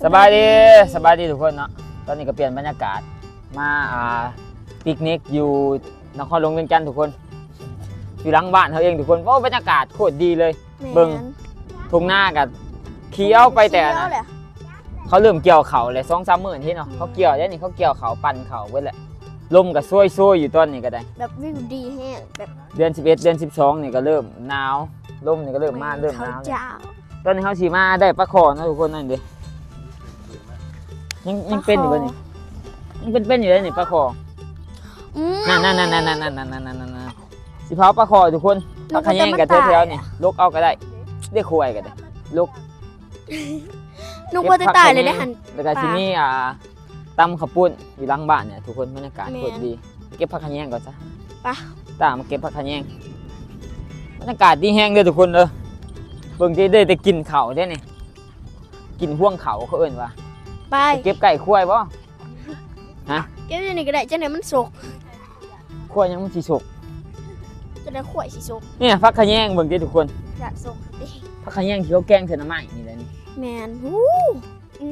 ສະບາຍດີ ສະບາຍດີທຸກຄົນເນາະ. ຕອນນີ້ກໍປ່ຽນບັນຍາກາດມາ ອ່າ ປິກນິກຢູ່ນະຄອນຫຼວງວຽງຈັນທຸກຄົນ, ຢູ່ຫຼັງບ້ານເຮົາເອງທຸກຄົນ. ໂອ້ ບັນຍາກາດໂຄດດີເລີຍ. ແມ່ນ. ເບິ່ງທົ່ງນາກໍຂຽວໄປແຕ່ ຂຽວແຫຼະ ເຂົາເລີ່ມກ່ຽວເຂົ້າແລ້ວ ສອງສາມມື້ນີ້ເນາະ. ແມ່ນ. ເຂົາກ່ຽວແລ້ວນີ້ ເຂົາກ່ຽວເຂົ້າ ປັ່ນເຂົ້າເບິດແລ້ວ. ລົມກໍໂຊຍໆຢູ່ຕອນນີ້ກໍໄດ້ ແບບວິວດີແຮງ ແບບເດືອນສິບເອັດ ເດືອນສິບສອງນີ້ກໍເລີ່ມໜາວ, ລົມນີ້ກໍເລີ່ມມາ ແມ່ນ ເລີ່ມໜາວແລ້ວ. ຕອນນີ້ເຮົາຊິມາໄດ້ປາຄໍ່ເນາະທຸກຄົນ. ນັ້ນເດ້ ຍັງ ຍັງເປັນຢູ່ບໍ່ນີ້? ຍັງເປັນໆຢູ່ເດ້ນີ້ປາຄໍ່. ອືມ ນັ້ນໆໆໆໆໆ ຊິເຜົາປາຄໍ່ທຸກຄົນ. ຜັກຂະແຍງກໍແຖວໆນີ້ ຫຼົກເອົາກໍໄດ້ ເດ້ ຄວາຍກໍໄດ້ ຫຼົກ. ນົກວ່າແຕ່ຕາຍເລີຍເດ້ຫັ້ນ. ແລ້ວກໍຊິມີ ອ່າ ຕຳເຂົ້າປຸ້ນຢູ່ຫຼັງບ້ານນີ້ທຸກຄົນ. ບັນຍາກາດ ແມ່ນ ໂຄດດີ. ເກັບຜັກຂະແຍງກ່ອນຊະ. ໄປ ຕາມາເກັບຜັກຂະແຍງ. ບັນຍາກາດດີແຮງເດີທຸກຄົນເດີ. ເບິ່ງ ໄດ້ ໄດ້ ໄດ້ກິນເຂົ້າເດ້ນີ້ ກິນຮວງເຂົ້າ ເຂົາເອີ້ນວ່າ. ໄປ ໄປເກັບໄກ່ຄວາຍບໍ່? ຮະ? ເກັບຢູ່ນີ້ກໍໄດ້ ຈັ່ງໃດມັນສົກ. ຄວາຍຫຍັງມັນຊິສົກ? ຈັ່ງໃດຄວາຍຊິສົກ? ນີ້ ຜັກຂະແຍງ ເບິ່ງຕິທຸກຄົນ. ຢາກສົກຕິ? ຜັກຂະແຍງທີ່ເຂົາແກງໃສ່ໜໍ່ໄມ້ນີ້ແຫຼະນີ້. ແມ່ນ. ຫູ ອື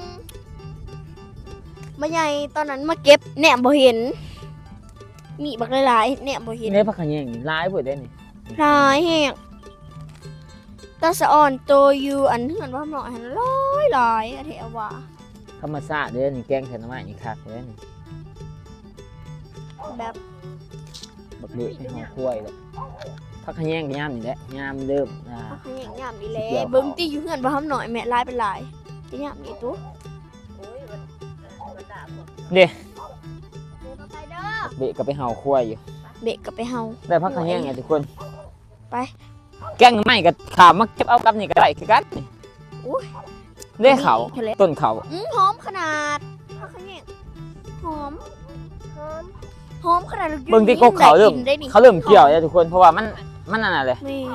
ມ ບັກໃຫຍ່ຕອນນັ້ນມາເກັບແນມບໍ່ເຫັນ ມີບັກຫຼາຍໆ ແນມບໍ່ເຫັນ. ໃນຜັກຂະແຍງນີ້ຫຼາຍໂພດເດ້ນີ້. ຫຼາຍແຮງ. ຕາສະອອນໂຕຢູ່ອັນເຮືອນບ່າວນ້ອຍຫັ້ນຫຼາຍໆ ແທ້ວ່າ. ທຳມະຊາດເດ້ນີ້ ແກງໃສ່ໜໍ່ໄມ້ນີ້ຄັກເດ້ນີ້. ແບບ ບັກເບະໄປເຫົ່າຄວາຍແຫຼະ. ຜັກຂະແຍງກໍຍາມນີ້ແຫຼະ ຍາມເລີ່ມ ອ່າ ຜັກຂະແຍງຍາມນີ້ແຫຼະ. ເບິ່ງຕິຢູ່ເຮືອນບ່າວນ້ອຍແມ່ນຫຼາຍເປັນຫຼາຍ ກໍຍາມນີ້ຕຸ. ເດ້ ເບະກໍໄປເຫົ່າຄວາຍຢູ່. ເບະກໍໄປເຫົ່າ ໄດ້ຜັກຂະແຍງແລ້ວທຸກຄົນ. ໄປ ແກງໜໍ່ໄມ້ກໍຂ້າມມາເກັບເອົາກັບນີ້ກໍໄດ້ຄືກັນ. ໂອ້ຍ ເດ້ເຂົ້າ ຕົ້ນເຂົ້າ. ອືມ ຫອມຂະໜາດ ຜັກຂະແຍງ ຫອມ ຫອມ ຫອມຂະໜາດ. ເບິ່ງຕິ ກົກເຂົ້າເລີ່ມ ເຂົາເລີ່ມກ່ຽວແລ້ວທຸກຄົນ ເພາະວ່າມັນ ມັນອັນນັ້ນແຫຼະ. ແມ່ນ.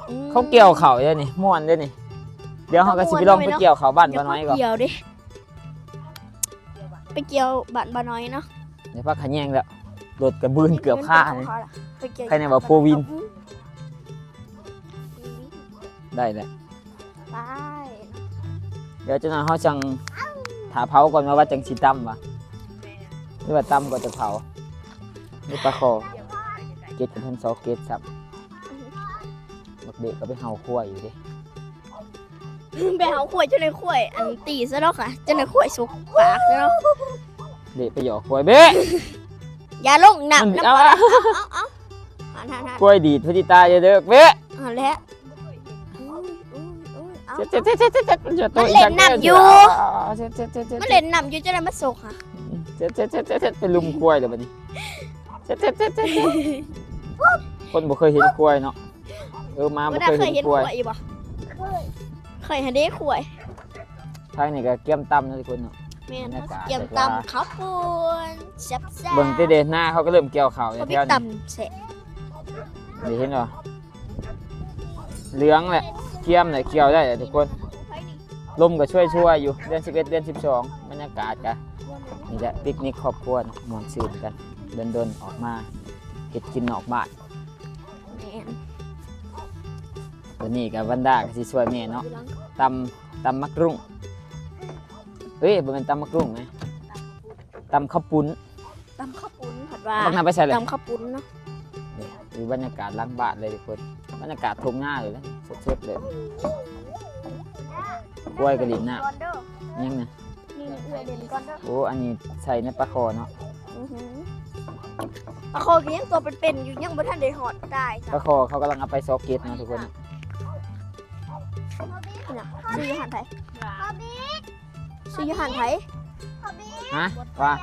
ອືມ ເຂົາກ່ຽວເຂົ້າເດ້ນີ້ ມ່ວນເດ້ນີ້. ດຽວເຮົາກໍຊິໄປລອງໄປກ່ຽວເຂົ້າບ້ານບ່າວນ້ອຍກ່ອນ. ໄປກ່ຽວບ້ານບ່າວນ້ອຍເນາະ. ໄດ້ຜັກຂະແຍງແລ້ວ ລົດກະບືນເກືອບຄາ. ໄປກ່ຽວ ໃຄແນ່ວ່າໂຟວີນ. ໄດ້ແລ້ວ. ໄປ ດຽວຈັກໜ່ອຍເຮົາຈັ່ງຖ້າເຜົາກ່ອນ ວ່າ ວ່າຈັ່ງຊິຕຳຫວາ ຫຼືວ່າຕຳກ່ອນຈະເຜົາ. ນີ້ປາຄໍ່ ເກັດກັນທັນສອງເກັດຊ້ຳ. ບັກເບະກໍໄປເຫົ່າຄວາຍຢູ່ເດ້. ໄປເຫົ່າຄວາຍ ຈັ່ງໃດຄວາຍອັນຕີຊະດອກຫະ ຈັ່ງໃດຄວາຍສົກປາກຊະດອກ. ເບະໄປຫຍໍ້ຄວາຍ ເບະ ຢ່າລົງນ້ຳນຳ. ເອົາ ເອົາ ເອົາ ຄວາຍດີດພໍດີຕາຍເດີເບະ. ເອົາແຫຼະ ມັນເລ່ນນ້ຳຢູ່ ມັນເລ່ນນ້ຳຢູ່ ຈັ່ງໃດມັນສົກຫະ. ໄປລຸມຄວາຍແລ້ວບັດນີ້. ຄົນບໍ່ເຄີຍເຫັນຄວາຍເນາະ. ເອີ ມາບໍ່ເຄີຍເຫັນຄວາຍ. ເຄີຍ ເຄີຍຫາເດ້ຄວາຍ. ທາງນີ້ກໍກຽມຕຳເນາະທຸກຄົນເນາະ. ແມ່ນ ເຮົາຊິກຽມຕຳເຂົ້າປຸ້ນແຊບໆ. ເບິ່ງຕິເດ ນາເຂົາກໍເລີ່ມກ່ຽວເຂົ້າແລ້ວແຖວນີ້. ຕຳແຊບ ນີ້ເຫັນບໍ່ ເຫຼືອງແຫຼະ ກຽມແຫຼະ ກ່ຽວໄດ້ແຫຼະທຸກຄົນ. ລົມກໍຊ່ວຍໆຢູ່ ເດືອນສິບເອັດ ເດືອນສິບສອງ. ບັນຍາກາດກໍນີ້ແຫຼະ ປິກນິກຄອບຄົວເນາະ ມ່ວນຊື່ນກັນ ດົນໆອອກມາເຮັດກິນນອກບ້ານ. ແມ່ນ. ຕອນນີ້ກໍວັນດາກໍຊິຊ່ວຍແມ່ເນາະ ຕຳ ຕຳໝາກລຸ້ງ. ເອີຍ ບໍ່ແມ່ນຕຳໝາກລຸ້ງນະ ຕຳເຂົ້າປຸ້ນ. ຕຳເຂົ້າປຸ້ນ ພັດວ່າ ບັກນາໄປໃສເລີຍ? ຕຳເຂົ້າປຸ້ນເນາະ. ນີ້ ຢູ່ບັນຍາກາດຫຼັງບ້ານເລີຍທຸກຄົນ ບັນຍາກາດທົ່ງນາເລີຍ ສົດໆເລີຍ. ຄວາຍກໍຫຼິ້ນນ້ຳ ຍັງນະ. ນີ້ ນີ້ເອື້ອຍເດັ່ນກ່ອນເດີ. ໂອ້ ອັນນີ້ໃສ່ໃນປາຄໍ່ເນາະ. ອືຫື ປາຄໍ່ກໍຍັງຕົວເປັນໆຢູ່ ຍັງບໍ່ທັນໄດ້ຮອດຕາຍ. ປາຄໍ່ເຂົາກຳລັງເອົາໄປຊອກເກັດເນາະທຸກຄົນ. ນີ້ນະ ຊື້ຢູ່ຮ້ານໃຜ? ຊື້ຢູ່ຮ້ານໃຜ? ຮະ? ວ່າ?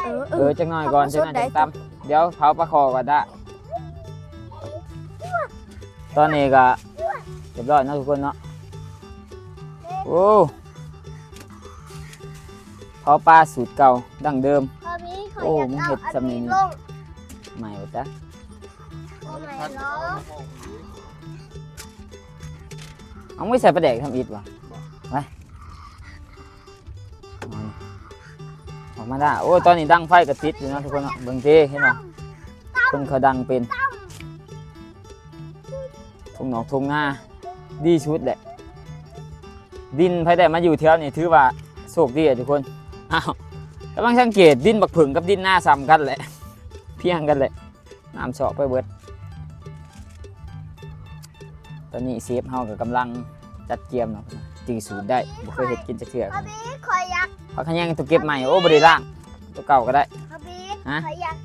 ເອີ ເອີ ເອີ ຈັກໜ້ອຍກ່ອນ ຈັກໜ້ອຍຈັ່ງຕຳ. ດຽວເຜົາປາຄໍ່ກ່ອນດາ. ຕອນນີ້ກໍຮຽບຮ້ອຍເນາະທຸກຄົນເນາະ. ໂອ້ ເຜົາປາສູດເກົ່າດັ້ງເດີມ. ໂອ້ ມຶງເຮັດຊ່ຳນີ້ ໃໝ່ບໍ່ຈັກ. ເອົາໄວ້ໃສ່ປາແດກທຳອິດຫວາ? ໄປ ອອກມາດາ. ໂອ້ ຕອນນີ້ດັງໄຟກໍຕິດຢູ່ເນາະທຸກຄົນເນາະ. ເບິ່ງເດ້ ເຫັນບໍ່ ຄົນເຂົາດັງເປັນ ທົ່ງນອກທົ່ງນາ ດີສຸດແຫຼະ. ດິນໃຜໄດ້ມາຢູ່ແຖວນີ້ຖືວ່າໂຊກດີເດ້ທຸກຄົນ. ອ້າວ ກຳລັງສັງເກດ ດິນບັກເຜິ້ງກັບດິນນາສ່ຳກັນແຫຼະ ພຽງກັນແຫຼະ ນ້ຳຊອກໄປເບິດ. ຕອນນີ້ເຊຟເຮົາກໍກຳລັງຈັດກຽມເນາະ ຈື່ສູດໄດ້ ບໍ່ເຄີຍເຮັດກິນຈັກເທື່ອ. ພໍ່ບີ ຂ້ອຍຢາກ ຜັກຂະແຍງຕ້ອງເກັບໃໝ່. ໂອ້ ບໍ່ໄດ້ລ້າງ ຕົວເກົ່າກໍໄດ້. ພໍ່ບີ ຮະ? ຂ້ອຍຢາກ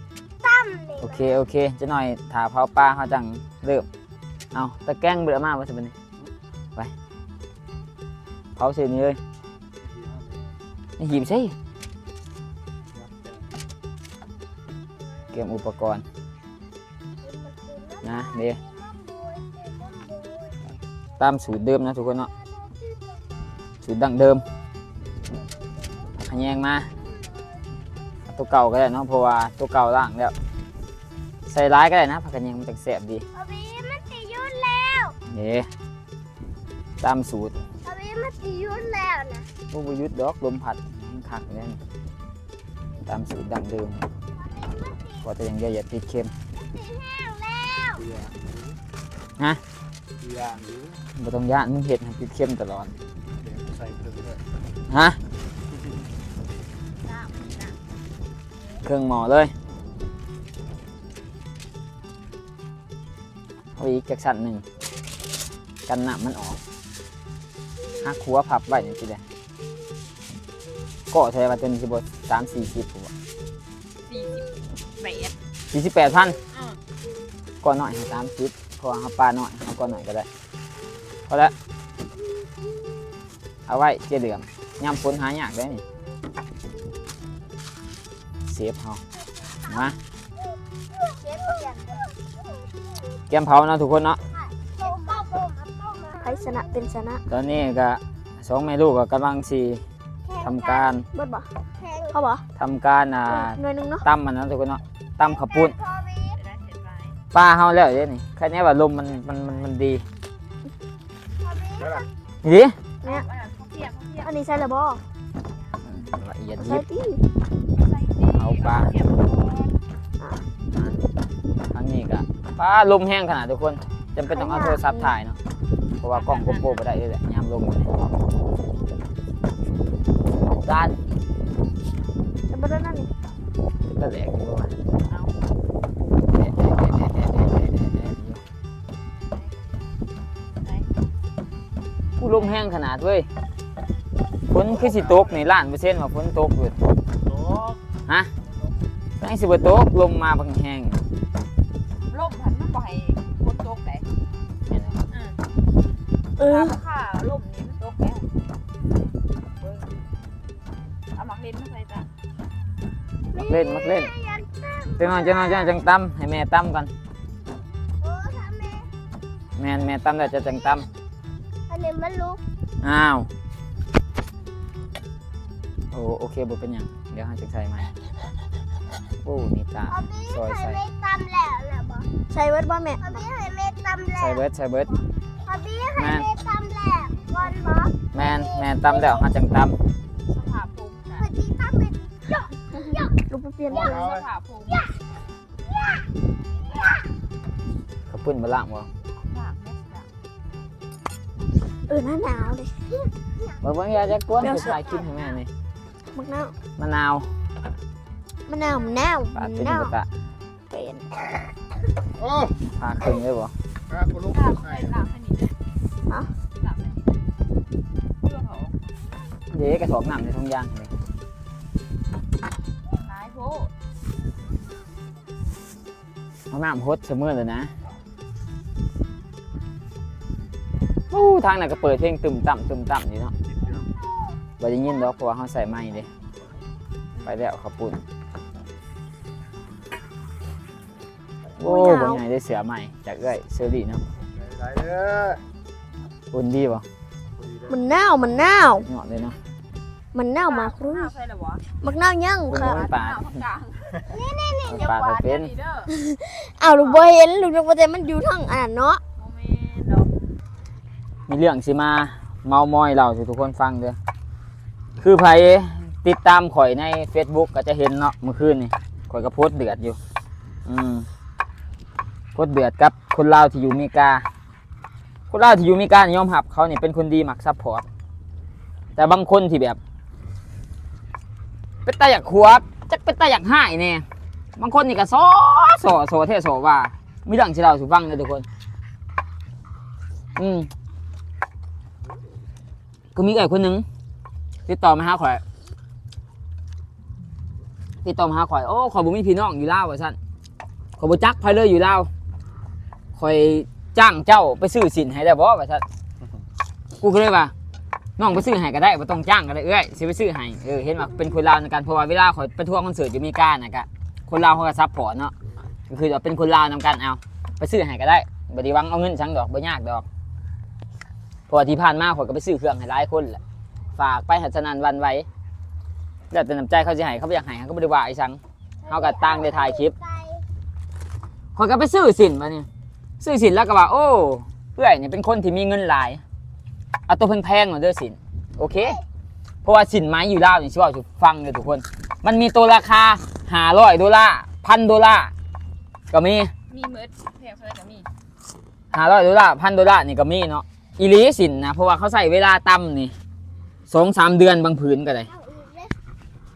ຕຳນີ້. ໂອເຄ ໂອເຄ ຈັກໜ້ອຍຖ້າເຜົາປາເຮົາຈັ່ງເລີ່ມ. ເອົາ ຕະແກງເບີມາບໍ່ຊັ້ນບັດນີ້? ໄປ ເຜົາໃສ່ນີ້ເລີຍ ໃນຫີບໃສ່. ກຽມອຸປະກອນນະເດ້ ຕາມສູດເດີມນະທຸກຄົນເນາະ ສູດດັ້ງເດີມ. ຂະແຍງມາ ເອົາຕົວເກົ່າກໍໄດ້ເນາະ ເພາະວ່າຕົວເກົ່າລ້າງແລ້ວ. ໃສ່ຫຼາຍກໍໄດ້ນະ ຜັກຂະແຍງມັນຈັ່ງແຊບດີ. ພໍ່ບີ ມັນຊິຢຸດແລ້ວ ເດ້. ຕາມສູດ. ເອົາເວຍ ມັນຊິຢຸດແລ້ວນະ. ໂອ້ ບໍ່ຢຸດດອກ ລົມພັດແຮງຄັກແລ້ວນີ້. ຕາມສູດດັ້ງເດີມ ເພາະແຕ່ຢ່າງດຽວຢ່າຕິດເຄັມ. ມັນຊິແຫ້ງແລ້ວ. ຮະ? ຢ້ານຢູ່. ບໍ່ຕ້ອງຢ້ານ ມຶງເຮັດໃຫ້ຕິດເຄັມຕະຫຼອດ. ດຽວໃສ່ເພິ່ງເດີ. ຮະ? ເຄິ່ງໝໍ້ເລີຍ. ເອົາອີກຈັກຊັ້ນໜຶ່ງ ກັນນ້ຳມັນອອກ. ຫາຂົວພັບໄວ້ຈັ່ງຊີ້ແຫຼະ. ກໍເທົ່າໃດວ່າຕົວນີ້ຊິບໍ່ ສາມສີ່ສິບພຸ້ນບໍ່? ສີ່ສິບແປດ ສີ່ສິບແປດພັນ. ເອີ ກໍໜ້ອຍໃຫ້ສາມສິບ ເພາະວ່າເຮົາປາໜ້ອຍ ເຮົາກໍໜ້ອຍກໍໄດ້. ພໍແລ້ວ. ເອົາໄວ້ເຈ້ເຫຼືອມ ຍາມຝົນຫາຍາກເດ້ນີ້. ເຊຟເຮົາ ມາ ກຽມເຜົາເນາະທຸກຄົນເນາະ. ໃຜຊະນະເປັນຊະນະ. ຕອນນີ້ກະສອງແມ່ລູກກໍກຳລັງຊິທຳການ ເບິດບໍ່? ເອົາບໍ່? ທຳການ ອ່າ ໜ່ວຍໜຶ່ງເນາະ ຕຳອັນນັ້ນທຸກຄົນເນາະ ຕຳເຂົ້າປຸ້ນ. ປາເຮົາແລ້ວເດ້ນີ້ ໃຄແນ່ວ່າລົມມັນ ມັນ ມັນ ມັນດີ. ນີ້ ອັນນີ້ໃສ່ແລ້ວບໍ່? ລະອຽດ ໃສ່ຕິ ເອົາປາ. ທາງນີ້ກະ ປາ ລົມແຮງຂະໜາດທຸກຄົນ ຈຳເປັນຕ້ອງເອົາໂທລະສັບຖ່າຍເນາະ ເພາະວ່າກ້ອງໂກໂປບໍ່ໄດ້ເລີຍແຫຼະ ຍາມລົມ. ຈານ ຈະບໍ່ໄດ້ນັ້ນນີ້ ກະແຫຼກຢູ່ວ່າ ເອົາ ຜູ້ ລົມແຮງຂະໜາດເວີຍ. ຝົນຄືຊິຕົກນີ້ ລ້ານເປີເຊັນວ່າຝົນຕົກຢູ່. ຕົກ. ຮະ? ຈັ່ງຊິບໍ່ຕົກ ລົມມາບັກແຮງ. ລົມຫັ້ນມັນບໍ່ໃຫ້ຝົນຕົກໃດ. ແມ່ນແຫຼະ. ເອີ ເອີ ຖ້າບໍ່ຄ່າລົມນີ້ມັນຕົກແລ້ວ. ເບິ່ງ ເອົາໝາກເຫຼັ້ນມາໃສ່ຈ້ະ. ໝາກເຫຼັ້ນ ໝາກເຫຼັ້ນ ຈັກໜ້ອຍ ຈັກໜ້ອຍ ຈັກໜ້ອຍຈັ່ງຕຳ ໃຫ້ແມ່ຕຳກ່ອນ. ໂອ້ ຖ້າແມ່ ແມ່ນ ແມ່ຕຳແລ້ວເຈົ້າຈັ່ງຕຳ. ອັນນີ້ມັນຫຼຸດ. ອ້າວ ໂອ້ ໂອເຄ ບໍ່ເປັນຫຍັງ ດຽວເຮົາຈະໃສ່ໃໝ່. ໂອ້ ມີຕາ ພໍ່ບີ ຊ່ອຍໃສ່ ໃຫ້ແມ່ຕຳແລ້ວແລ້ວບໍ່? ໃສ່ເບິດບໍ່ແມ່? ພໍ່ບີ ໃຫ້ແມ່ຕຳແລ້ວ ໃສ່ເບິດ ໃສ່ເບິດ. ພໍ່ບີ ໃຫ້ແມ່ຕຳແລ້ວກ່ອນບໍ່? ແມ່ນ ແມ່ຕຳແລ້ວເຮົາຈັ່ງຕຳ. ສະພາບຜົມ ຂ້ອຍຊິຕຳເປັນ ລຸກໄປປ່ຽນ ສະພາບຜົມ. ເຂົາປຸ້ນບໍ່ລ້າງບໍ່? ລ້າງແມ່ຊິລ້າງ. ເອີ ໜາວໆເດ້. ເບິ່ງໆ ຢ່າ ຢ່າກວນ ແມ່ຊິຖ່າຍຄລິບໃຫ້ແມ່ນີ້. ໝາກນາວ ມະນາວ ມະນາວ ມະນາວ ປາດເປັນ ມະນາວ ກະຕະ ເປັນ. ໂອ້ ພາຂຶ້ນເລີຍບໍ່? ພາຂຶ້ນລົງ ລ້າງໃຫ້ ລ້າງໃຫ້ນີ້ເດ້. ຮະ? ລ້າງໃຫ້ນີ້ເດ້. ເດ້ ກະສອກນ້ຳໃນຖົງຢາງນີ້ ຫຼາຍໂພດ. ເອົານ້ຳຫົດຊະເໝີເລີຍນະ. ໂອ້ ທາງນັ້ນກໍເປີດເພງຕຶ້ມຕ່ຳ ຕຶ້ມຕ່ຳຢູ່ເນາະ. ບໍ່ໄດ້ຍິນດອກ ເພາະວ່າເຮົາໃສ່ໄມເດ້. ໄປແລ້ວເຂົ້າປຸ້ນ. ໂອ້ ໂອ້ຍ ບັກໃຫຍ່ເດ້ ເສື້ອໃໝ່ຈາກເອື້ອຍເຊີຣີເນາະ. ຫຼາຍເດີ. ອຸ່ນດີບໍ່? ມັນໜາວ ມັນໜາວ ຍອດເລີຍເນາະ. ມັນໜາວມາກເລີຍ. ໝາກນາວຍັງ ໂອ້ຍ ປາດ ນີ້ໆໆ ປາດບໍ່ເປັນ. ເອົາ ລູກບໍ່ເຫັນ ລູກນຶກວ່າແຕ່ມັນຢູ່ທາງອັນນັ້ນເນາະ. ບໍ່ແມ່ນດອກ. ມີເລື່ອງຊິມາເມົາມອຍເລົ່າສູ່ທຸກຄົນຟັງເດີ. ຄືໃຜຕິດຕາມຂ້ອຍໃນເຟສບຸກກໍຈະເຫັນເນາະ ມື້ຄືນນີ້ຂ້ອຍກໍໂພສເດືອດຢູ່. ອືມ ໂພສເດືອດກັບຄົນລາວທີ່ຢູ່ເມກາ. ຄົນລາວທີ່ຢູ່ເມການີ້ຍອມຮັບ ເຂົານີ້ເປັນຄົນດີ ມັກຊັບພອດ. ແຕ່ບາງຄົນທີ່ແບບ ເປັນຕາຢາກຂົວ ຈັກເປັນຕາຢາກຮ້າຍແດ່. ບາງຄົນນີ້ກໍສໍ້ ສໍ້ ສໍ້ແທ້ສໍ້ວ່າ. ມີເລື່ອງຊິເລົ່າສູ່ຟັງເດີທຸກຄົນ. ອືມ ຄືມີເອື້ອຍຄົນໜຶ່ງຕິດຕໍ່ມາຫາຂ້ອຍ ຕິດຕໍ່ມາຫາຂ້ອຍ, ໂອ້ ຂ້ອຍບໍ່ມີພີ່ນ້ອງຢູ່ລາວ ວ່າຊັ້ນ, ຂ້ອຍບໍ່ຈັກໃຜເລີຍຢູ່ລາວ, ຂ້ອຍຈ້າງເຈົ້າໄປຊື້ສິ້ນໃຫ້ໄດ້ບໍ່ ວ່າຊັ້ນ. ກູກໍເລີຍວ່າ ນ້ອງໄປຊື້ໃຫ້ກໍໄດ້ ບໍ່ຕ້ອງຈ້າງກໍໄດ້ເອື້ອຍ ຊິໄປຊື້ໃຫ້. ເອີ ເຫັນວ່າເປັນຄົນລາວນຳກັນ ເພາະວ່າເວລາຂ້ອຍໄປທວງຄອນເສີດຢູ່ອາເມລິການະ ກະຄົນລາວເຂົາກໍຊັບພອດເນາະ, ກໍຄືວ່າເປັນຄົນລາວນຳກັນ ເອົາ ໄປຊື້ໃຫ້ກໍໄດ້ ບໍ່ໄດ້ຫວັງເອົາເງິນຫຍັງດອກ ບໍ່ຍາກດອກ. ເພາະວ່າທີ່ຜ່ານມາຂ້ອຍກໍໄປຊື້ເຄື່ອງໃຫ້ຫຼາຍຄົນແຫຼະ ຝາກໄປໃຫ້ສະນັ້ນຫວັ່ນໄຫວ ແລ້ວແຕ່ນ້ຳໃຈເຂົາຊິໃຫ້ ເຂົາບໍ່ຢາກໃຫ້ເຮົາກໍບໍ່ໄດ້ວ່າອີ່ຫຍັງ ເຮົາກໍຕ່າງໄດ້ຖ່າຍຄລິບ. ຂ້ອຍກໍໄປຊື້ສິ້ນບາດນີ້ ຊື້ສິ້ນແລ້ວກໍວ່າ ໂອ້ ເອື້ອຍນີ້ເປັນຄົນທີ່ມີເງິນຫຼາຍ ເອົາໂຕແພງໆໂລດເດີສິ້ນ. ໂອເຄ ເພາະວ່າສິ້ນໄໝຢູ່ລາວນີ້ ຊິເວົ້າສູ່ຟັງເດີທຸກຄົນ ມັນມີໂຕລາຄາຫ້າຮ້ອຍໂດລາ ພັນໂດລາກໍມີ ມີໝົດ ແພງເທົ່າໃດກໍມີ ຫ້າຮ້ອຍໂດລາ ພັນໂດລານີ້ກໍມີເນາະ. ອີ່ຫຼີ ສິ້ນນະ ເພາະວ່າເຂົາໃຊ້ເວລາຕ່ຳນີ້ສອງສາມເດືອນ ບາງຜືນກໍໄດ້.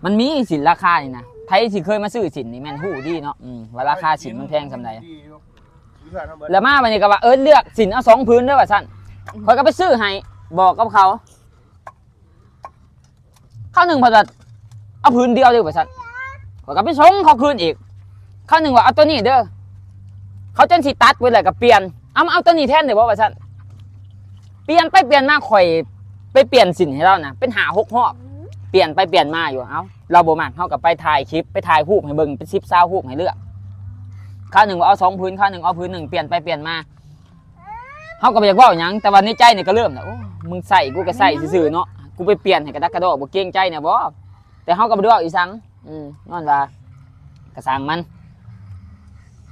ມັນມີສິ້ນລາຄານີ້ນະ ໃຜທີ່ເຄີຍມາຊື້ສິ້ນນີ້ແມ່ນຮູ້ດີເນາະ ອືມ ວ່າລາຄາສິ້ນມັນແພງສ່ຳໃດ. ແລ້ວມາບັດນີ້ກໍວ່າ ເອີ ເລືອກສິ້ນເອົາສອງຜືນເດີວ່າຊັ້ນ ຂ້ອຍກໍໄປຊື້ໃຫ້ ບອກກັບເຂົາ. ຄາວໜຶ່ງເພິ່ນວ່າ ເອົາຜືນດຽວເດີວ່າຊັ້ນ ຂ້ອຍກໍໄປສົ່ງເຂົາຄືນອີກ. ຄາວໜຶ່ງວ່າ ເອົາໂຕນີ້ເດີ ເຂົາຈົນຊິຕັດເບິດແລ້ວກໍປ່ຽນ ເອົາ ມາເອົາໂຕນີ້ແທນໄດ້ບໍ່ວ່າຊັ້ນ. ປ່ຽນໄປປ່ຽນມາ ຂ້ອຍໄປປ່ຽນສິ້ນໃຫ້ລາວນະ ເປັນຫ້າຫົກຮອບ ປ່ຽນໄປປ່ຽນມາຢູ່. ເອົ້າ ລາວບໍ່ມັກ ເຮົາກໍໄປຖ່າຍຄລິບ ໄປຖ່າຍຮູບໃຫ້ເບິ່ງ ເປັນສິບຊາວຮູບໃຫ້ເລືອກ. ຄາວໜຶ່ງວ່າເອົາສອງຜືນ ຄາວໜຶ່ງເອົາຜືນໜຶ່ງ ປ່ຽນໄປປ່ຽນມາ. ເຮົາກໍບໍ່ຢາກເວົ້າຫຍັງ ແຕ່ວ່າໃນໃຈນີ້ກໍເລີ່ມແລ້ວ ໂອ້ ມຶງໃຊ້ກູກໍໃຊ້ຊື່ໆເນາະ ກູໄປປ່ຽນໃຫ້ກະດັກກະດໍ ບໍ່ເກງໃຈແດ່ບໍ່? ແຕ່ເຮົາກໍບໍ່ໄດ້ເວົ້າອີ່ຫຍັງ ອືມ ຍ້ອນວ່າ ກະຊ່າງມັນ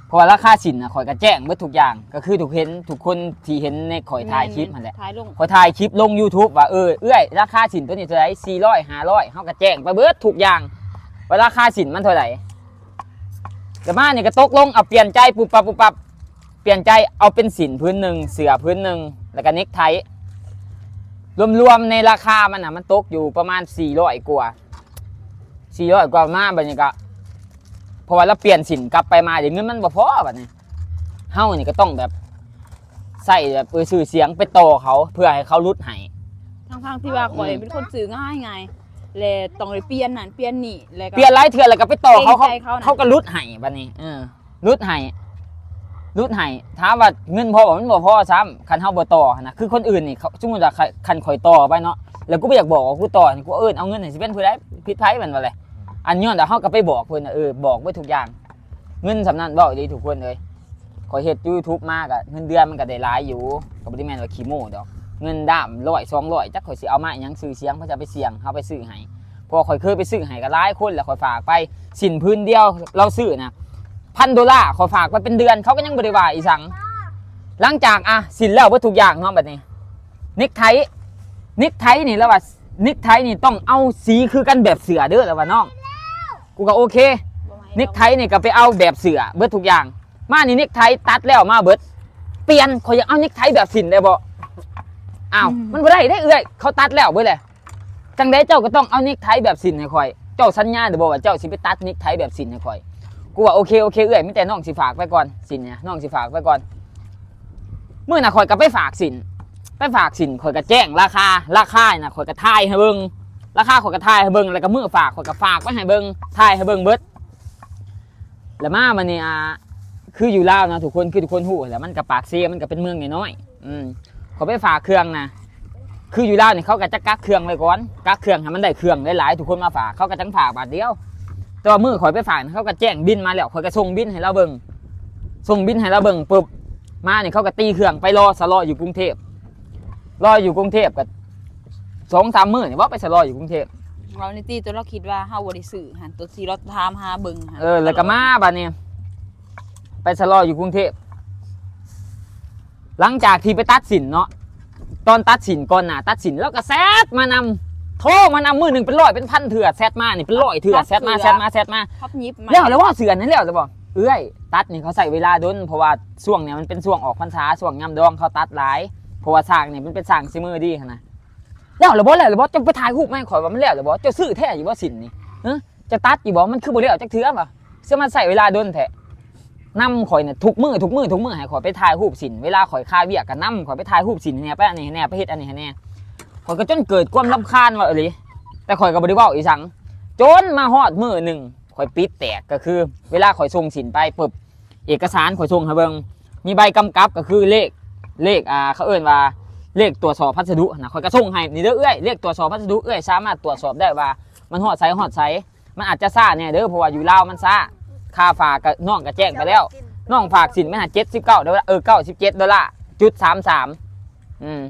ເພາະວ່າລາຄາສິ້ນນະ ຂ້ອຍກໍແຈ້ງເບິດທຸກຢ່າງ ກໍຄືທຸກເຫັນ ທຸກຄົນທີ່ເຫັນໃນຂ້ອຍຖ່າຍຄລິບຫັ້ນແຫຼະ ຂ້ອຍຖ່າຍຄລິບລົງຢູທູບວ່າ ເອີ ເອື້ອຍ ລາຄາສິ້ນໂຕນີ້ເທົ່າໃດ ສີ່ຮ້ອຍ ຫ້າຮ້ອຍ ເຮົາກໍແຈ້ງໄປເບິດທຸກຢ່າງ ວ່າລາຄາສິ້ນມັນເທົ່າໃດ. ແລ້ວມານີ້ກໍຕົກລົງ ເອົາ ປ່ຽນໃຈປຸບປັບປຸບປັບ ປ່ຽນໃຈເອົາເປັນສິ້ນຜືນໜຶ່ງ ເສື້ອຜືນໜຶ່ງ ແລ້ວກໍເນັກໄທ ລວມໆໃນລາຄາມັນນະ ມັນຕົກຢູ່ປະມານສີ່ຮ້ອຍກວ່າ ສີ່ຮ້ອຍກວ່າ. ມາບັດນີ້ກໍ ເພາະວ່າລາວປ່ຽນສິ້ນກັບໄປມາ ເດ ເງິນມັນບໍ່ພໍບັດນີ້ ເຮົານີ້ກໍຕ້ອງແບບ ໃຊ້ແບບ ເອີ ຊື່ສຽງໄປຕໍ່ເຂົາ ເພື່ອໃຫ້ເຂົາຫຼຸດໃຫ້ ທັງໆທີ່ວ່າຂ້ອຍ ອືມ ເປັນຄົນຊື້ງ່າຍໆ ແລະຕ້ອງໄດ້ປ່ຽນນັ້ນປ່ຽນນີ້ ແລະກໍປ່ຽນຫຼາຍເທື່ອ ແລ້ວກໍໄປຕໍ່ເຂົາ ເກງໃຈເຂົານະ ເຂົາກໍຫຼຸດໃຫ້ບັດນີ້ ເອີ ຫຼຸດໃຫ້ ຫຼຸດໃຫ້. ຖາມວ່າເງິນພໍບໍ່? ມັນບໍ່ພໍຊ້ຳ ຄັນເຮົາບໍ່ຕໍ່ຫັ້ນນະ. ຄືຄົນອື່ນນີ້ ເຂົາ ສົມມຸດວ່າ ຄັນ ຄັນຂ້ອຍຕໍ່ໄປເນາະ ແລ້ວກູບໍ່ຢາກບອກວ່າກູຕໍ່ນີ້ ກູເອີ້ນເອົາເງິນໃຫ້ ຊິເປັນຜູ້ໃດ ຜິດໃຜແມ່ນບໍ່ແຫຼະ? ອັນຍ້ອນວ່າເຮົາກໍໄປບອກເພິ່ນນະ ເອີ ບອກເບິດທຸກຢ່າງ. ເງິນສ່ຳນັ້ນ ເວົ້າອີ່ຫຼີທຸກຄົນເອີຍ. ຂ້ອຍເຮັດຢູທູບມາກະ ເງິນເດືອນມັນກະໄດ້ຫຼາຍຢູ່ ກໍບໍ່ໄດ້ແມ່ນວ່າຂີ້ໂມ້ດອກ. ເງິນດ້າມຮ້ອຍ ສອງຮ້ອຍ ຈັກຂ້ອຍຊິເອົາມາອີ່ຫຍັງ ຊື່ສຽງ ເຂົາຈະໄປສ່ຽງ ເຮົາໄປຊື້ໃຫ້. ເພາະວ່າຂ້ອຍເຄີຍໄປຊື້ໃຫ້ກະຫຼາຍຄົນແລ້ວ ຂ້ອຍຝາກໄປ ສິ້ນຜືນດຽວລາວຊື້ນະ ພັນໂດລາ ຂ້ອຍຝາກໄປເປັນເດືອນ ເຂົາກໍຍັງບໍ່ໄດ້ວ່າອີ່ຫຍັງ. ຫຼັງຈາກ ອະ ສິ້ນແລ້ວເບິດທຸກຢ່າງເນາະ ບັດນີ້ ເນັກໄທ ເນັກໄທນີ້ລາວວ່າ ເນັກໄທນີ້ຕ້ອງເອົາສີຄືກັນແບບເສື້ອເດີ ລາວວ່າ ນ້ອງ. ກູກໍໂອເຄ ເນັກໄທນີ້ກໍໄປເອົາແບບເສື້ອເບິດທຸກຢ່າງ. ມານີ້ເນັກໄທຕັດແລ້ວມາເບິດ ປ່ຽນ ຂ້ອຍຢາກເອົາເນັກໄທແບບສິ້ນໄດ້ບໍ່? ອ້າວ ອືມ ມັນບໍ່ໄດ້ເດ້ເອື້ອຍ ເຂົາຕັດແລ້ວເບິດແຫຼະ. ຈັ່ງໃດເຈົ້າກໍຕ້ອງເອົາເນັກໄທແບບສິ້ນໃຫ້ຂ້ອຍ. ເຈົ້າສັນຍາໄດ້ບໍ່ວ່າເຈົ້າຊິໄປຕັດເນັກໄທແບບສິ້ນໃຫ້ຂ້ອຍ? ກູວ່າ ໂອເຄ ໂອເຄເອື້ອຍ ມີແຕ່ນ້ອງຊິຝາກໄປກ່ອນ ສິ້ນນະ ນ້ອງຊິຝາກໄປກ່ອນ. ມື້ນັ້ນຂ້ອຍກໍໄປຝາກສິ້ນ ໄປຝາກສິ້ນ ຂ້ອຍກໍແຈ້ງລາຄາ ລາຄານະ ຂ້ອຍກໍຖ່າຍໃຫ້ເບິ່ງ ລາຄາຂ້ອຍກໍຖ່າຍໃຫ້ເບິ່ງ ແລ້ວກໍມື້ຝາກ ຂ້ອຍກໍຝາກໄວ້ໃຫ້ເບິ່ງ ຖ່າຍໃຫ້ເບິ່ງເບິດ. ແລ້ວມາບັດນີ້ ອ່າ ຄືຢູ່ລາວເນາະທຸກຄົນ ຄືທຸກຄົນຮູ້ແຫຼະ ມັນກໍ ປາກເຊ ມັນກໍເປັນເມືອງນ້ອຍໆ ອືມ ຂ້ອຍໄປຝາກເຄື່ອງນະ ຄືຢູ່ລາວນີ້ ເຂົາກໍຈະກັກເຄື່ອງໄວ້ກ່ອນ ກັກເຄື່ອງໃຫ້ມັນໄດ້ເຄື່ອງຫຼາຍໆ ທຸກຄົນມາຝາກ ເຂົາກໍຈັ່ງຝາກບາດດຽວ. ແຕ່ວ່າມື້ຂ້ອຍໄປຝາກນະ ເຂົາກໍແຈ້ງບິນມາແລ້ວ ຂ້ອຍກໍສົ່ງບິນໃຫ້ລາວເບິ່ງ ສົ່ງບິນໃຫ້ລາວເບິ່ງປຶບ ມານີ້ເຂົາກໍຕີເຄື່ອງໄປລໍສະເລາະຢູ່ກຸງເທບ ລໍຢູ່ກຸງເທບກໍສອງສາມມື້ນີ້ ເວົ້າໄປສະເລາະຢູ່ກຸງເທບ. ເວົ້າໃນທີ່ຕົວລາວຄິດວ່າເຮົາບໍ່ໄດ້ຊື້ຫັ້ນ ຕົວທີ່ລາວຖາມຫາເບິ່ງຫັ້ນ ເອີ ແລ້ວກໍມາບັດນີ້ ໄປສະເລາະຢູ່ກຸງເທບ. ຫຼັງຈາກທີ່ໄປຕັດສິ້ນເນາະ ຕອນຕັດສິ້ນ ກ່ອນໜ້າຕັດສິ້ນ ລາວກໍແຊັດມານຳ ໂທມານຳ ມື້ໜຶ່ງເປັນຮ້ອຍເປັນພັນເທື່ອ ແຊັດມານີ້ເປັນຮ້ອຍເທື່ອ ແຊັດມາ ແຊັດມາ ແຊັດມາ ແລ້ວ ແລ້ວບໍ່ ເສື້ອນັ້ນແລ້ວ ແລ້ວບໍ່? ເອື້ອຍ ຕັດນີ້ເຂົາໃຊ້ເວລາດົນ ເພາະວ່າຊ່ວງນີ້ມັນເປັນຊ່ວງອອກພັນສາ ຊ່ວງຍາມດອງເຂົາຕັດຫຼາຍ ເພາະວ່າຊ່າງນີ້ມັນເປັນຊ່າງສີມືດີຫັ້ນນະ. ແລ້ວລະບໍ່ ແລ້ວລະບໍ່? ເຈົ້າໄປຖ່າຍຮູບມາໃຫ້ຂ້ອຍວ່າມັນແລ້ວລະບໍ່? ເຈົ້າຊື້ແທ້ຢູ່ບໍ່ສິ້ນນີ້? ຮະ ເຈົ້າຕັດຢູ່ບໍ່? ມັນຄືບໍ່ແລ້ວຈັກເທື່ອວະ? ເຊື່ອມາໃຊ້ເວລາດົນແທ້. ນຳຂ້ອຍນະທຸກມື້ ທຸກມື້ ທຸກມື້ໃຫ້ຂ້ອຍໄປຖ່າຍຮູບສິ້ນ. ເວລາຂ້ອຍຄາວຽກກໍນຳຂ້ອຍໄປຖ່າຍຮູບສິ້ນໃຫ້ແດ່ ໄປອັນນີ້ໃຫ້ແດ່ ໄປເຮັດອັນນີ້ໃຫ້ແດ່. ຂ້ອຍກໍຈົນເກີດຄວາມລຳຄານວ່າອີ່ຫຼີ ແຕ່ຂ້ອຍກໍບໍ່ໄດ້ເວົ້າອີ່ຫຍັງ. ຈົນມາຮອດມື້ໜຶ່ງ ຂ້ອຍປິດແຕກ ກໍຄືເວລາຂ້ອຍສົ່ງສິ້ນໄປປຶບ ເອກະສານຂ້ອຍສົ່ງໃຫ້ເບິ່ງ ມີໃບກຳກັບ ກໍຄືເລກ ເລກ ອ່າ ເຂົາເອີ້ນວ່າເລກຕວດສອບພັດສະດຸນະ ຂ້ອຍກໍສົ່ງໃຫ້ ນີ້ເດີເອື້ອຍ ເລກຕວດສອບພັດສະດຸ ເອື້ອຍສາມາດຕວດສອບໄດ້ວ່າມັນຮອດໃສ ຮອດໃສ. ມັນອາດຈະຊ້າແດ່ເດີ ເພາະວ່າຢູ່ລາວມັນຊ້າ. ຄ່າຝາກກໍ ນ້ອງກໍແຈ້ງໄປແລ້ວ ນ້ອງຝາກສິ້ນໄປຫັ້ນ ເຈັດສິບເກົ້າໂດລາ ເອີ ເກົ້າສິບເຈັດໂດລາຈຸດສາມສາມ. ອືມ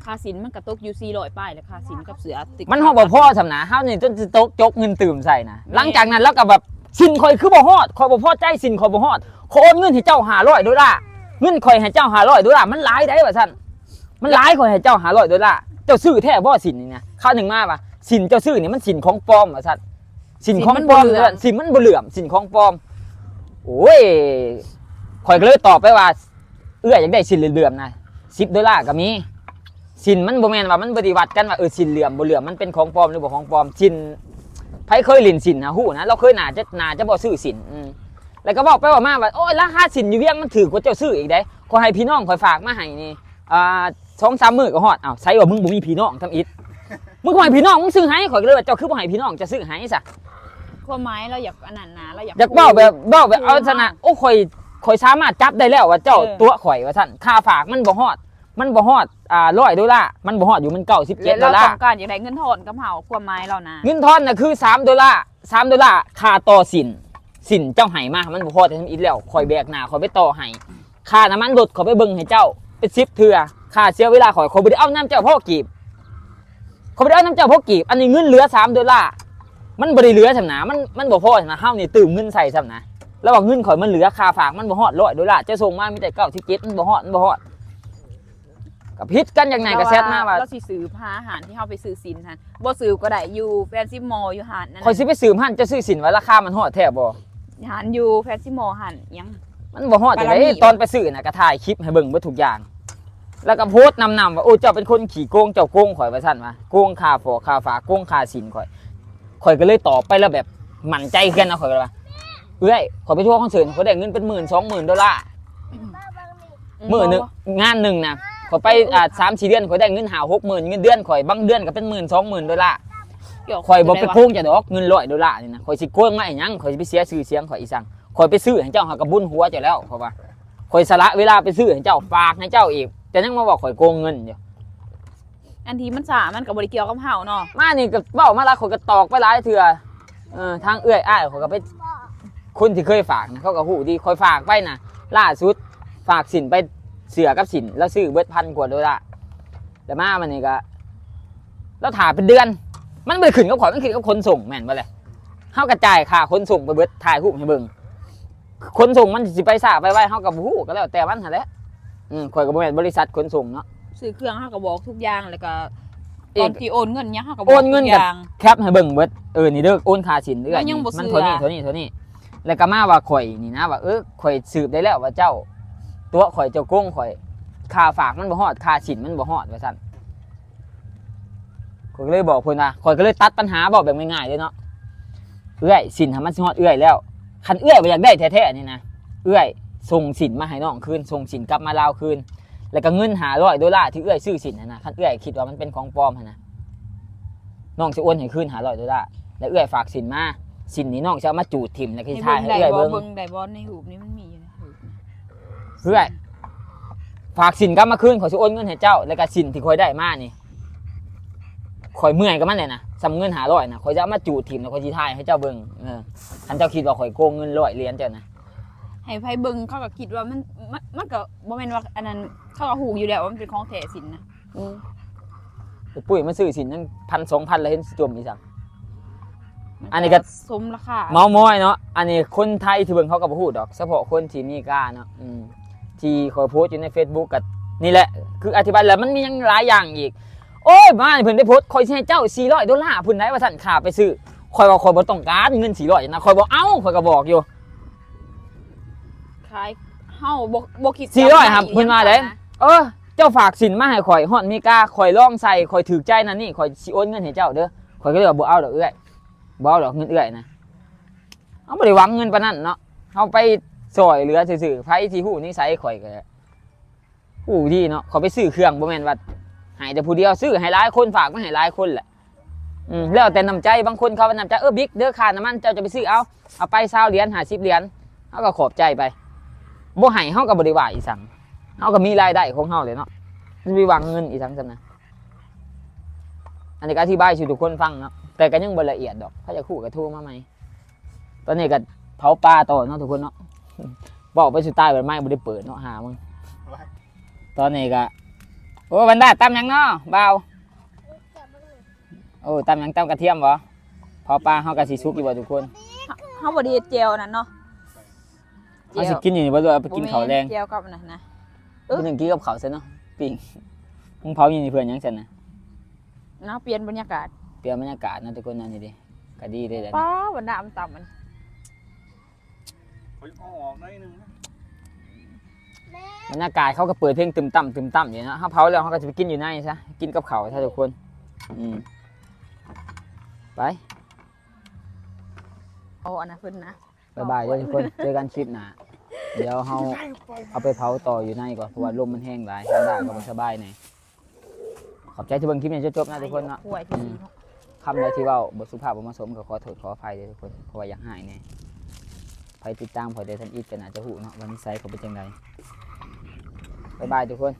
ຄ່າສິ້ນມັນກໍຕົກຢູ່ສີ່ຮ້ອຍປາຍແຫຼະ ຄ່າສິ້ນກັບເສື້ອຕິດ ມັນຮອດບໍ່ພໍສ່ຳນະ. ເຮົານີ້ຈົນຊິຕົກ ຈົກເງິນຕື່ມໃສ່ນະ. ແມ່ນ ຫຼັງຈາກນັ້ນລາວກໍແບບ ສິ້ນຂ້ອຍຄືບໍ່ຮອດ ຂ້ອຍບໍ່ພໍໃຈ ສິ້ນຂ້ອຍບໍ່ຮອດ ຂ້ອຍໂອນເງິນໃຫ້ເຈົ້າຫ້າຮ້ອຍໂດລາ ເງິນຂ້ອຍໃຫ້ເຈົ້າຫ້າຮ້ອຍໂດລາ ມັນຫຼາຍໃດ໋ວ່າຊັ້ນ ມັນຫຼາຍ ຂ້ອຍໃຫ້ເຈົ້າຫ້າຮ້ອຍໂດລາ ເຈົ້າຊື້ແທ້ບໍ່ສິ້ນນີ້ນະ? ຄາວໜຶ່ງມາວ່າ ສິ້ນເຈົ້າຊື້ນີ້ມັນສິ້ນຂອງປອມວ່າຊັ້ນ ສິ້ນຂອງປອມ ສິ້ນມັນບໍ່ເຫຼື້ອມ ສິ້ນມັນບໍ່ເຫຼື້ອມ ສິ້ນຂອງປອມ. ໂອ້ຍ ຂ້ອຍກໍເລີຍຕອບໄປວ່າ ເອື້ອຍຢາກໄດ້ສິ້ນເຫຼື້ອມໆນະ ສິບໂດລາກໍມີ. ສິ້ນມັນບໍ່ແມ່ນວ່າ ມັນບໍ່ໄດ້ວັດກັນວ່າ ເອີ ສິ້ນເຫຼື້ອມບໍ່ເຫຼື້ອມ ມັນເປັນຂອງປອມຫຼືບໍ່ຂອງປອມ. ສິ້ນ ໃຜເຄີຍຫຼິ້ນສິ້ນນະຮູ້ນະ ລາວເຄີຍໜ້າຈະ ໜ້າຈະບໍ່ຊື້ສິ້ນ. ອືມ ແລ້ວກໍເວົ້າໄປເວົ້າມາວ່າ ໂອ້ຍ ລາຄາສິ້ນຢູ່ວຽງມັນຖືກກວ່າເຈົ້າຊື້ອີກເດ້ ຂ້ອຍໃຫ້ພີ່ນ້ອງຂ້ອຍຝາກມາໃຫ້ນີ້ ອ່າ ສອງສາມມື້ກໍຮອດ. ອ້າວ ໃສວ່າມຶງບໍ່ມີພີ່ນ້ອງທຳອິດ ມຶງກໍໃຫ້ພີ່ນ້ອງມຶງຊື້ໃຫ້. ຂ້ອຍກໍເລີຍວ່າ ເຈົ້າຄືບໍ່ໃຫ້ພີ່ນ້ອງເຈົ້າຊື້ໃຫ້ຊະ? ຄວາມໝາຍລາວຢາກອັນນັ້ນນະ ລາວຢາກ ຢາກເວົ້າແບບ ເວົ້າແບບ ເອົາຊະນະ ໂອ້ ຂ້ອຍ ຂ້ອຍສາມາດຈັບໄດ້ແລ້ວວ່າເຈົ້າ ເອີ ຕົວະຂ້ອຍວ່າຊັ້ນ. ຄ່າຝາກມັນບໍ່ຮອດ ມັນບໍ່ຮອດ ອ່າ ຮ້ອຍໂດລາ ມັນບໍ່ຮອດຢູ່ ມັນເກົ້າສິບເຈັດໂດລາ. ແລະລາວຕ້ອງການຢາກໄດ້ເງິນທອນກັບເຮົາ ຄວາມໝາຍລາວນະ. ເງິນທອນນະຄືສາມໂດລາ ສາມໂດລາ ຄ່າຕໍ່ສິ້ນ ສິ້ນເຈົ້າໃຫ້ມາ ມັນບໍ່ພໍແຕ່ທຳອິດແລ້ວ ຂ້ອຍແບກໜ້າຂ້ອຍໄປຕໍ່ໃຫ້. ຄ່ານ້ຳມັນລົດ ຂ້ອຍໄປເບິ່ງໃຫ້ເຈົ້າເປັນສິບເທື່ອ ຄ່າເສຍເວລາຂ້ອຍ ຂ້ອຍບໍ່ໄດ້ເອົານຳເຈົ້າພໍ້ກີບ ຂ້ອຍບໍ່ໄດ້ເອົານຳເຈົ້າພໍ້ກີບ. ອັນນີ້ເງິນເຫຼືອສາມໂດລາ ມັນບໍ່ໄດ້ເຫຼືອສ່ຳນະ ມັນ ມັນບໍ່ພໍສ່ຳນະ ເຮົານີ້ຕື່ມເງິນໃສ່ສ່ຳນະ. ລະວ່າເງິນຂ້ອຍມັນເຫຼືອ ຄ່າຝາກມັນບໍ່ຮອດຮ້ອຍໂດລາ ເຈົ້າສົ່ງມາມີແຕ່ເກົ້າສິບເຈັດ ມັນບໍ່ຮອດ ມັນບໍ່ຮອດ. ກໍຜິດກັນຈັ່ງໃດກໍແຊັດມາວ່າ ລາວຊິສືບຫາຮ້ານທີ່ເຮົາໄປຊື້ສິ້ນຫັ້ນ ບໍ່ສືບກໍໄດ້ ຢູ່ແຟນຊີມໍ ຢູ່ຮ້ານນັ້ນ. ຂ້ອຍຊິໄປສືບຮ້ານເຈົ້າຊື້ສິ້ນວ່າລາຄາມັນຮອດແທ້ບໍ່? ຮ້ານຢູ່ແຟນຊີມໍຫັ້ນຫຍັງ ມັນບໍ່ຮອດຈັ່ງໃດ. ຕອນໄປຊື້ນະກໍຖ່າຍຄລິບໃຫ້ເບິ່ງເບິດທຸກຢ່າງ ແລ້ວກໍໂພສນຳນຳວ່າ ໂອ້ ເຈົ້າເປັນຄົນຂີ້ໂກງ ເຈົ້າໂກງຂ້ອຍວ່າຊັ້ນວ່າ ໂກງຄ່າຟອກຄ່າຝາກ ໂກງຄ່າສິ້ນຂ້ອຍ. ຂ້ອຍກໍເລີຍຕອບໄປແລ້ວແບບໝັ້ນໃຈຄືກັນເນາະ ຂ້ອຍກໍວ່າ ເອື້ອຍ ຂ້ອຍໄປທົວຄອນເສີດ ຂ້ອຍໄດ້ເງິນເປັນໝື່ນ ສອງໝື່ນໂດລາ. ອືມ ມື້ໜຶ່ງ ງານໜຶ່ງນະ ຂ້ອຍໄປ ອ່າ ສາມສີ່ເດືອນ ຂ້ອຍໄດ້ເງິນຫ້າຫົກໝື່ນ ເງິນເດືອນຂ້ອຍ ບາງເດືອນກໍເປັນໝື່ນ ສອງໝື່ນໂດລາ. ຂ້ອຍບໍ່ໄປໂກງເຈົ້າດອກ ເງິນຮ້ອຍໂດລານີ້ນະ ຂ້ອຍຊິໂກງມາອີ່ຫຍັງ? ຂ້ອຍຊິໄປເສຍຊື່ສຽງຂ້ອຍອີ່ຫຍັງ? ຂ້ອຍໄປຊື້ໃຫ້ເຈົ້າ ຫາກະບຸນຫົວເຈົ້າແລ້ວ ເພາະວ່າຂ້ອຍສະຫຼະເວລາໄປຊື້ໃຫ້ເຈົ້າ ຝາກໃຫ້ເຈົ້າອີກ ເຈົ້າຍັງມາເວົ້າຂ້ອຍໂກງເງິນຢູ່. ອັນທີ່ມັນຊ້າມັນກໍບໍ່ໄດ້ກ່ຽວກັບເຮົາເນາະ. ມານີ້ກໍເວົ້າມາຫຼາຍ ຂ້ອຍກໍຕອກໄປຫຼາຍເທື່ອ. ເອີ ທາງເອື້ອຍອ້າຍຂ້ອຍກໍໄປ ຄົນທີ່ເຄີຍຝາກນະ ເຂົາກໍຮູ້ດີ ຂ້ອຍຝາກໄປນະ ລ່າສຸດຝາກສິ້ນໄປ ເສື້ອກັບສິ້ນ ລາວຊື້ເບິດພັນກວ່າໂດລາ. ແລ້ວມາບັດນີ້ກໍ ລາວຖ້າເປັນເດືອນ ມັນບໍ່ໄດ້ຂຶ້ນກັບຂ້ອຍ ມັນຂຶ້ນກັບຂົນສົ່ງ ແມ່ນບໍ່ແຫຼະ? ເຮົາກໍຈ່າຍຄ່າຂົນສົ່ງໄປເບິດ ຖ່າຍຮູບໃຫ້ເບິ່ງ ຂົນສົ່ງມັນຊິໄປຊ້າໄປໄວ ເຮົາກໍບໍ່ຮູ້ ກໍແລ້ວແຕ່ມັນຫັ້ນແຫຼະ. ອືມ ຂ້ອຍກໍບໍ່ແມ່ນບໍລິສັດຂົນສົ່ງເນາະ ຊື້ເຄື່ອງເຮົາກໍບອກທຸກຢ່າງ ແລ້ວກໍ ເອກ ຕອນທີ່ໂອນເງິນຫຍັງເຮົາກໍບອກ ໂອນເງິນ ທຸກຢ່າງ ແຄັບໃຫ້ເບິ່ງເບິດ ເອີ ນີ້ເດີ ໂອນຄ່າສິ້ນເອື້ອຍ ມັນເທົ່ານີ້ ເທົ່ານີ້ ເທົ່ານີ້. ແລ້ວກໍມາວ່າຂ້ອຍນີ້ນະ ວ່າ ເອີ ຂ້ອຍສືບໄດ້ແລ້ວວ່າເຈົ້າຕົວະຂ້ອຍ ເຈົ້າໂກງຂ້ອຍ ຄ່າຝາກມັນບໍ່ຮອດ ຄ່າສິ້ນມັນບໍ່ຮອດ ວ່າຊັ້ນ. ຂ້ອຍກໍເລີຍບອກເພິ່ນວ່າ ຂ້ອຍກໍເລີຍຕັດປັນຫາ ເວົ້າແບບງ່າຍໆເລີຍເນາະ ເອື້ອຍ ສິ້ນຫັ້ນມັນຊິຮອດເອື້ອຍແລ້ວ ຄັນເອື້ອຍບໍ່ຢາກໄດ້ແທ້ໆນີ້ນະ ເອື້ອຍສົ່ງສິ້ນມາໃຫ້ນ້ອງຄືນ ສົ່ງສິ້ນກັບມາລາວຄືນ ແລ້ວກໍເງິນຫ້າຮ້ອຍໂດລາທີ່ເອື້ອຍຊື້ສິ້ນຫັ້ນນະ ຄັນເອື້ອຍຄິດວ່າມັນເປັນຂອງປອມຫັ້ນນະ ນ້ອງຊິໂອນໃຫ້ຄືນຫ້າຮ້ອຍໂດລາ ແລ້ວເອື້ອຍຝາກສິ້ນມາ ສິ້ນນີ້ນ້ອງຊິເອົາມາຈູດຖິ້ມ ແລ້ວກໍຊິຖ່າຍໃຫ້ເອື້ອຍເບິ່ງ ເບິ່ງໄດ້ບໍ່? ໃນຮູບນີ້ມັນມີຢູ່ໃນຮູບ ເອື້ອຍ ຝາກສິ້ນກັບມາຄືນ ຂ້ອຍຊິໂອນເງິນໃຫ້ເຈົ້າ ແລ້ວກໍສິ້ນທີ່ຂ້ອຍໄດ້ມານີ້ ຂ້ອຍເມື່ອຍກັບມັນແຫຼະນະ ສ່ຳເງິນຫ້າຮ້ອຍນະ ຂ້ອຍຈະເອົາມາຈູດຖິ້ມ ແລ້ວຂ້ອຍຊິຖ່າຍໃຫ້ເຈົ້າເບິ່ງ. ເອີ ຄັນເຈົ້າຄິດວ່າຂ້ອຍໂກງເງິນຮ້ອຍຫຼຽນເຈົ້ານະ ໃຫ້ໃຜເບິ່ງເຂົາກໍຄິດວ່າມັນ ມັນ ມັນກໍບໍ່ແມ່ນວ່າອັນນັ້ນ ເຂົາກໍຮູ້ຢູ່ແລ້ວວ່າມັນເປັນຂອງແທ້ສິ້ນນະ. ອືມ ໄອ້ປຸ້ຍມາຊື້ສິ້ນຍັງພັນສອງພັນ ແລ້ວເຫັນຊິຈົມອີ່ສັງ. ອັນນີ້ກໍສົມລາຄາ ເມົາມອຍເນາະ ອັນນີ້ຄົນໄທທີ່ເບິ່ງເຂົາກໍບໍ່ຮູ້ດອກ ສະເພາະຄົນທີ່ອາເມລິກາເນາະ ອືມ ທີ່ຂ້ອຍໂພສຢູ່ໃນເຟສບຸກກໍນີ້ແຫຼະ ຄືອະທິບາຍແລ້ວ ມັນມີຫຍັງຫຼາຍຢ່າງອີກ. ໂອ້ຍ ມານີ້ເພິ່ນໄປໂພສ ຂ້ອຍຊິໃຫ້ເຈົ້າສີ່ຮ້ອຍໂດລາພຸ້ນໃດ໋ ວ່າຊັ້ນ ຄ່າໄປຊື້. ຂ້ອຍວ່າຂ້ອຍບໍ່ຕ້ອງການເງິນສີ່ຮ້ອຍນະ ຂ້ອຍບໍ່ເອົາ ຂ້ອຍກໍບອກຢູ່ ຂາຍ ເຮົາບໍ່ ບໍ່ຄິດ ສີ່ຮ້ອຍ ເອົາມາອີກ ເພິ່ນວ່າເດ້ ເອີ ເຈົ້າຝາກສິນມາໃຫ້ຂ້ອຍຮອດເມກາ ຂ້ອຍລອງໃສ່ ຂ້ອຍຖືກໃຈນັ້ນນີ້ ຂ້ອຍຊິໂອນເງິນໃຫ້ເຈົ້າເດີ. ຂ້ອຍກໍເລີຍວ່າ ບໍ່ເອົາດອກເອື້ອຍ ບໍ່ເອົາດອກເງິນເອື້ອຍນະ. ເຮົາບໍ່ໄດ້ຫວັງເງິນປານນັ້ນເນາະ ເຮົາໄປຊ່ອຍເຫຼືອຊື່ໆ. ໃຜທີ່ຮູ້ນິໄສຂ້ອຍກໍຮູ້ດີເນາະ ຂ້ອຍໄປຊື້ເຄື່ອງ ບໍ່ແມ່ນວ່າໃຫ້ແຕ່ຜູ້ດຽວ ຊື້ໃຫ້ຫຼາຍຄົນ ຝາກມາໃຫ້ຫຼາຍຄົນແຫຼະ. ອືມ ແລ້ວແຕ່ນ້ຳໃຈ. ບາງຄົນເຂົາວ່ານ້ຳໃຈ ເອີ ບິກເດີ ຄ່ານ້ຳມັນເຈົ້າຈະໄປຊື້ເອົາ ເອົາໄປຊາວຫຼຽນ ຫ້າສິບຫຼຽນ ເຮົາກໍຂອບໃຈໄປ. ບໍ່ໃຫ້ເຮົາກໍບໍ່ໄດ້ວ່າອີ່ສັງ ເຮົາກໍມີລາຍໄດ້ຂອງເຮົາແຫຼະເນາະ ຊິໄປຫວັງເງິນອີ່ສັງຊັ້ນນະ. ອັນນີ້ກໍອະທິບາຍສູ່ທຸກຄົນຟັງເນາະ ແຕ່ກໍຍັງບໍ່ລະອຽດດອກ ໃຜຢາກຮູ້ກໍໂທມາໃໝ່. ຕອນນີ້ກໍເຜົາປາຕໍ່ເນາະທຸກຄົນເນາະ ເວົ້າໄປສຸດທ້າຍບັດໄມ້ບໍ່ໄດ້ເປີດເນາະ ຫາມຶງ. ຕອນນີ້ກໍ ໂອ້ ບັນດາ ຕຳຫຍັງເນາະບ່າວ? ໂອ້ ຕຳຫຍັງ? ຕຳກະທຽມບໍ່? ເຜົາປາເຮົາກໍຊິສຸກຢູ່ບໍ່ທຸກຄົນ? ເຮົາ ເຮົາບໍ່ໄດ້ເຮັດແຈ່ວນັ້ນເນາະ ເຮົາຊິກິນຢູ່ນີ້ບໍ່ ຫຼືວ່າໄປກິນເຂົ້າແລງ? ແຈ່ວກັບອັນນັ້ນນະ ເອີ ມື້ໜຶ່ງກິນກັບເຂົ້າຊະເນາະ ປີ້ງ. ມຶງເຜົາຢູ່ນີ້ເພື່ອຫຍັງຊັ້ນນະ? ເນາະ ປ່ຽນບັນຍາກາດ ປ່ຽນບັນຍາກາດເນາະທຸກຄົນເນາະ. ນີ້ເດ້ ກໍດີເດ້ແຫຼະ ປ້າ ບັນດາ ອຳຕຳມັນ ຂ້ອຍເອົາອອກໜ້ອຍໜຶ່ງນະ ບັນຍາກາດເຂົາກໍເປີດເພງຕຶມຕຳ ຕຶມຕຳຢູ່ເນາະ. ເຮົາເຜົາແລ້ວເຮົາກໍຈະໄປກິນຢູ່ໃນຊະ ກິນກັບເຂົ້າຊະທຸກຄົນ. ອືມ ໄປ ເອົາອັນນັ້ນເພິ່ນນະ. ບາຍບາຍເດີທຸກຄົນ ເຈີກັນຄລິບໜ້າ. ດຽວເຮົາເອົາໄປເຜົາຕໍ່ຢູ່ໃນກ່ອນ ເພາະວ່າລົມມັນແຮງຫຼາຍ ທາງດ້ານກໍບໍ່ສະບາຍແດ່. ຂອບໃຈທີ່ເບິ່ງຄລິບນີ້ຈົນຈົບນະທຸກຄົນເນາະ. ອືມ ຄຳໃດທີ່ເວົ້າບໍ່ສຸພາບບໍ່ເໝາະສົມກໍຂໍໂທດຂໍອະໄພເດີທຸກຄົນ ເພາະວ່າຢາກຮ້າຍແດ່. ໃຜຕິດຕາມຂ້ອຍແຕ່ທຳອິດກໍໜ້າຈະຮູ້ເນາະວ່ານິໄສຂ້ອຍເປັນຈັ່ງໃດ. ບາຍບາຍທຸກຄົນ.